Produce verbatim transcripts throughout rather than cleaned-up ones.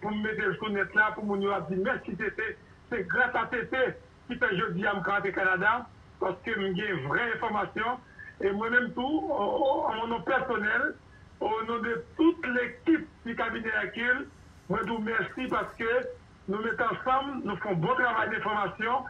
pou m mete l sou nèt la, pou moun yo ap di mèsi Tete. Se gras a Tete ki fè jodi a m ka antre Kanada, paske m gen vrè enfòmasyon. E mwen menm tou, o- o- an mon non pèsonèl, o non de tout lekip di kabinè Hercule, mwen di w mèsi paske nou met ansanm, nou fè yon bon travay enfòmasyon.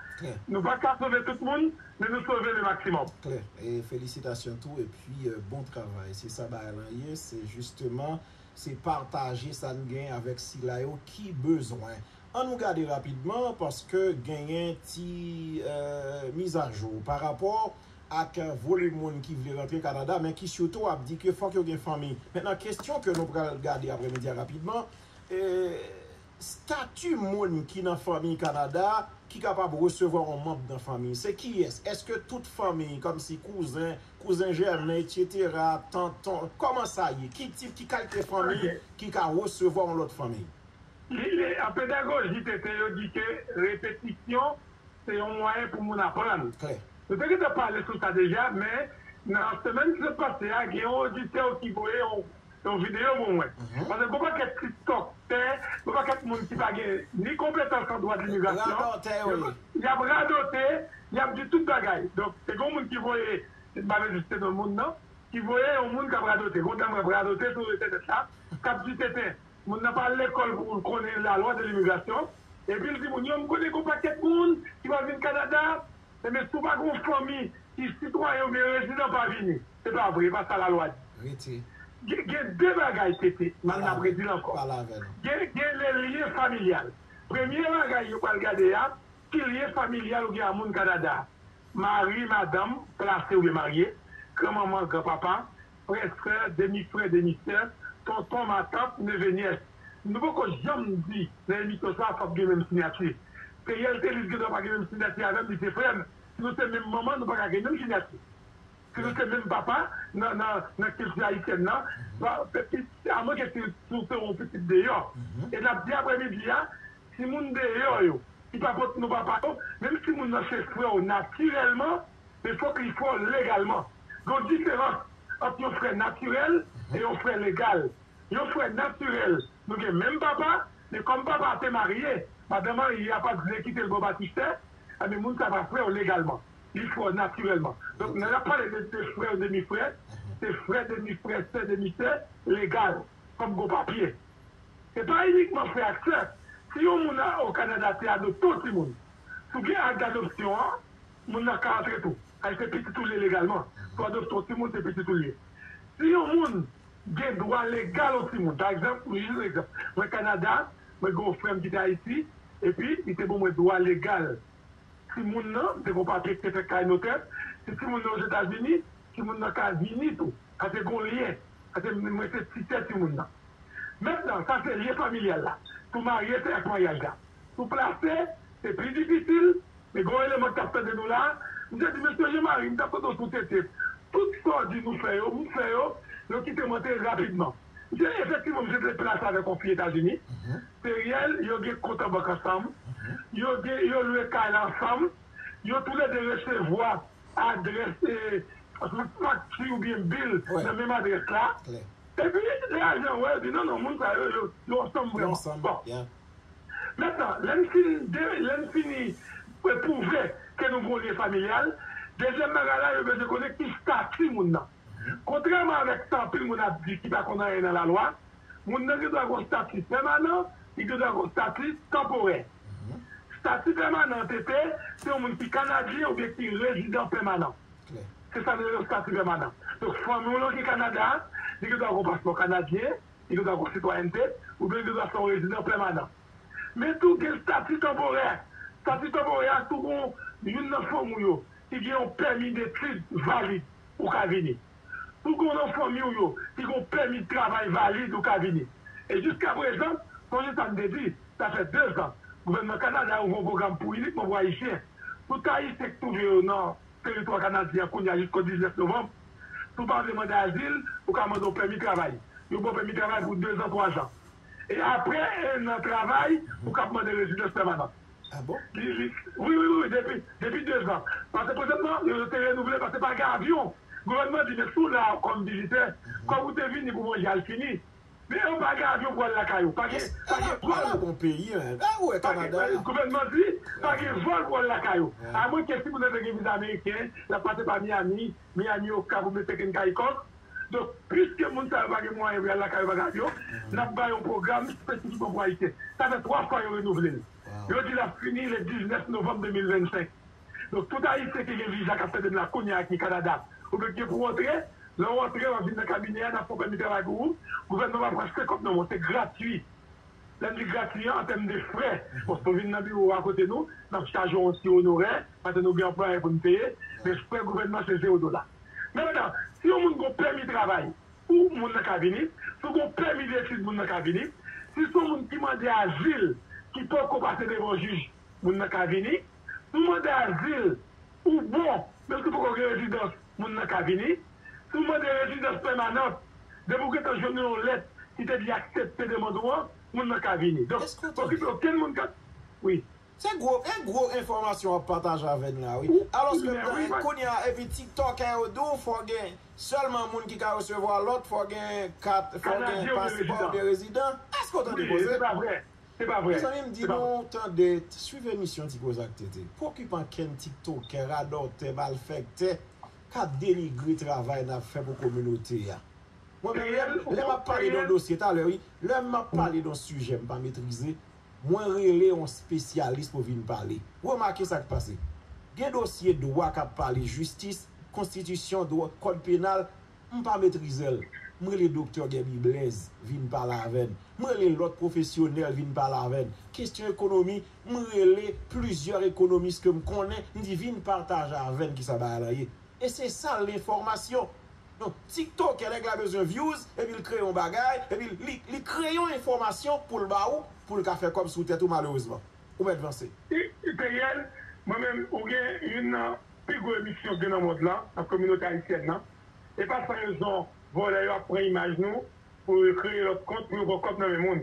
Nou pa ka sove tout moun, men nou sove le maksimòm. Klè. E felisitasyon tou, epi euh, bon travay. Se sa bagay lan ye, se jisteman, se pataje sa n gen avèk sila yo ki bezwen. An nou gade rapidman, paske genyen ti euh, mizajou pa rapò ak volim moun ki vle rantre Kanada, men ki sitou ap di ke fòk yo gen fanmi. Mentnan, kesyon ke nou pral gade aprèmidi a rapidman, e, stati moun ki nan fanmi Kanada ki kapab resevwa yon manm nan fanmi, se kiyès? Èske tout fanmi, kòmsi kouzen, kouzen jèmen, etsetera, tanton, kòman sa ye? Ki tip, ki kalite fanmi ki ka resevwa yon lòt fanmi? Li, li, an pedagoji, Tete, yo di ke repetisyon se yon mwayen pou moun aprann. Klè. Nou te gentan pale sou sa deja, men nan semèn ki sot pase a, gen yon oditè ki voye yon, yon videyo pou mwen. Paske gon pakèt TikToktè, gon pakèt moun ki pa gen ni konpetans an dwa de limigrasyon, radòtè, wi, y ap radote, y ap di tout bagay. Donk, se gon moun ki voye, m pa vle di se non moun nan, ki voye yon moun k ap radote. Gon dam k ap radote sou entènèt la, k ap di Tete, moun nan pa al lekòl pou l konnen lalwa de limigrasyon. Epi l di moun yo, m konnen gon pakèt moun ki pral vin Kanada, men si w pa gen yon fanmi ki sitwayen oubyen rezidan, pa vini. Se pa vre, e pa sa lalwa di. Gen, gen de bagay, Tete, m ap redi l ankò. Gen, gen le lyen familyal. Premye bagay yo pral gade a, ki lyen familyal ou gen a moun Kanada a. Mari, madanm, plase oubyen marye, granmanman, granpapa, frè, sè, demi frè, demi sè, tonton, matant, neve, nyès. Nou poko janm di nan emisyon sa a fòk gen menm siyati. Theriel Thelus gendwa pa gen menm siyati avè m, li se frè m. Si nou se menm manman, nou pa ka gen menm siyati. Si nou se menm papa, nan, nan, nan kilti ayisyèn nan, amwenke si, si w se yon pitit deyò. E n ap di aprèmidi a, timoun deyò yo, ki pa pot non papa yo, menm si moun nan se frè w natirèlman, men fòk li frè w legalman. Gen yon diferans ant yon frè natirèl e yon frè legal. Yon frè natirèl, nou gen menm papa, men kòm papa a te marye, madanm marye a pa t vle kite l ba w batistè, ebyen moun sa pa frè w legalman. Li frè w natirèlman. Donk, lè n ap pale de, de frè, demi frè, se frè, demi frè, sè, demi sè, legal, kòm gon papye. Se pa inikman frè ak sè. Si yon moun a, o Kanada te adopte yon timoun, si w gen ak dadopsyon an, moun nan ka antre tou. Sa se pitit ou l ye legalman. Si w adopte yon timoun, se pitit ou l ye. Si yon moun gen dwa legal yon timoun, pa egzanp, m jis yon egzanp, mwen Kanada, mwen gen yon frè m ki te Ayiti, epi li te ban mwen dwa legal timoun nan, m te gen yon papye ki te fèt kay notè, si timoun nan Ozetazini, timoun nan ka vini tou. Sa te gen yon lyen. Sa te, mwen se ti sè timoun nan. Mentnan, sa se lyen familyal la. Si w marye, se ak maryaj la. Si w plase, se pi difisil, men gen yon eleman ki t ap tande nou la. Misye di, mesye Jean Marie, m t ap tande w sou Tete. Tout sa w di nou fè yo, m fè yo, yo kite mwen te rapidman. Misye, efektivman, misye te plase avèk yon fi Etazini. Theriel, yo gen kont an bank ansanm. Yo gen, yo lwe kay la ansanm. Yo toulède resevwa adrès, e, fakti oubyen bil nan menm adrès la. Epi, lè ajan wè, yo di, non, non, moun sa yo, yo, yo ansanm vrèman. Bon. Mentnan, lè n fin de, lè n fini pwouve ke nou gen yon lyen familyal, dezyèm bagay la, yo bezwen konnen ki stati moun nan. Kontrèman avèk sa anpil moun ap di ki pa konn anyen nan lalwa, moun nan gen dwa gen yon stati pèmanan, li gen dwa gen yon stati tanporè. Stati pèmanan, Tete, se yon moun ki Kanadyen oubyen ki rezidan pèmanan. Se sa nou rele yon stati pèmanan. Donk, fanmi w lan ki Kanada a, li gen dwa gen yon paspò kanadyen, li gen dwa gen yon sitwayènte, oubyen li gen dwa se yon rezidan pèmanan. Men tou gen stati tanporè. Stati tanporè a, si w gen youn nan fanmi w yo ki gen yon pèmi detid valid, ou ka vini. Si w gen nan fanmi w yo ki gen yon pèmi travay valid, ou ka vini. E jiskaprezan, sonje sa m te di, sa fè dezan, gouvènman Kanada a ouvri yon pwogram pou inikman pou Ayisyen. Tout Ayisyen ki twouve yo nan teritwa kanadyen an kounye a jisko diznèf novanm, si w pa vle mande azil, ou ka mande yon pèmi travay. Yo ba w pèmi travay pou dezan, twazan. E apre ennan travay, ou kab mande rezidans pèmanan. Li, li, wi, wi, wi, wi, depi, depi dezan. Paske prezantman, yo, yo te renouvle, paske pa gen avyon. Gouvènman di, men si w la kòm vizitè, kòb ou te vini pou manje a, l fini. Men yo pa gen avyon pou al lakay ou. Pa gen, pa gen vòl. Ala bon peyi, men. A, ou wè Kanada la. Gouvènman di, pa gen vòl pou al lakay ou. Amwenke si moun nan te gen viza ameriken, l ap pase pa Miami, Miami, Okap oubyen Pekin, Kayikòk. Donk, piske moun sa yo pa gen mwayen pou y al lakay yo, pa gen avyon, n ap ba yo yon pwogram espesikman pou Ayisyen. Sa fè twa fwa yo renouvle l. Yo di l ap fini le diznèf novanm de mil vennsenk. Donk, tout Ayisyen ki gen viza k ap tande m la kounye a ki Kanada, oubyen ki gen pou rantre, lè w rantre, w ap vin nan kabinè a, n ap fè yon pèmi travay pou ou. Gouvènman pa pran sen kòb nan men w, se gratui. Lè m di gratui an, an tèm de frè, paske w vin nan biwo a kote nou, n ap chaje w yon ti onorè, paske nou gen anplwaye pou n peye, men frè gouvènman se zewo dola. Mentnan, si yon moun gen yon pèmi travay, ou moun nan ka vini. Si w gen yon pèmi detid, moun nan ka vini. Si se yon moun ki mande azil, ki poko pase devan jij, moun nan ka vini. Si w mande azil, ou bon, menm si w poko gen rezidans, moun nan ka vini. Si w mande rezidans pèmanant, depi w gentan jwenn yon lèt ki te di aksepte demann ou an, moun nan ka vini. Donk, pa okipe okenn moun ka. Wi. Se gwo, e gwo enfòmasyon w ap pataje avè n la, wi. Alòske, kounye a, epi tiktokè yo di w fò gen sèlman moun ki ka resevwa lòt, fò gen kat, fò gen paspò oubyen rezidan. Èske w tande koze? Se pa vre. Se pa vre. Mezanmi, m di nou, tande, swiv emisyon Ti Koze ak Tete. Pa okipe okenn tiktokè, radòtè, malfèktè k ap denigre travay n ap fè pou kominote a. Mwen menm, lè, lè m ap pale de yon dosye talè, wi, lè m ap pale de yon sijè m pa metrize, mwen rele yon espesyalis pou vin pale. Remake sa k pase. Gen dosye dwa k ap pale jistis, konstitisyon, dwa, kòd penal, m pa metrize l. M rele doktè Guerby Blaise vin pale avè n. M rele lòt pwofesyonèl vin pale avè n. Kesyon ekonomi, m rele plizyè ekonomis ke m konnen, m di vin pataje avè n kisa bagay la ye. E se sa lenfòmasyon. Donk, TikTok, nèg la bezwen views, epi l kreye yon bagay, epi li, li kreye yon enfòmasyon pou l ba ou, pou l ka fè kòb sou tèt ou, malerezman. Ou mèt vanse. Teriel, mwen menm, ou gen youn nan pi gwo emisyon gen nan mond lan, nan kominote ayisyèn nan. E pa san rezon, vòlè yo ap pran imaj nou, pou yo kreye lòt kont, pou yo pran kòb nan men moun.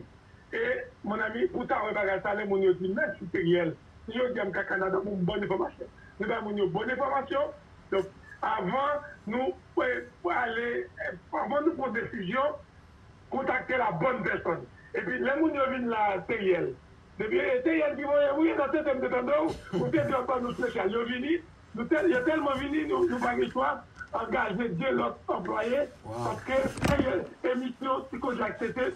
E, mon ami, pou ta wè bagay sa, lè moun yo di mèsi Teriel. Si yo di a m ka Kanada, bon, bon enfòmasyon. Nou bay moun yo bon enfòmasyon. Donk, avan nou, eh, prale, eh, avan nou pran desizyon, kontakte la bonne personne. Epi, lè moun yo vin la, Teriel. Depi, eh, Teriel ki voye, wi, nan tete m te tande w, ou te di w ap ban nou espesyal. Yo vini, nou tèl, yo tèlman vini, nou, nou pa gen chwa angaje de lòt anplwaye, paske Teriel, emisyon Ti Koze ak Tete,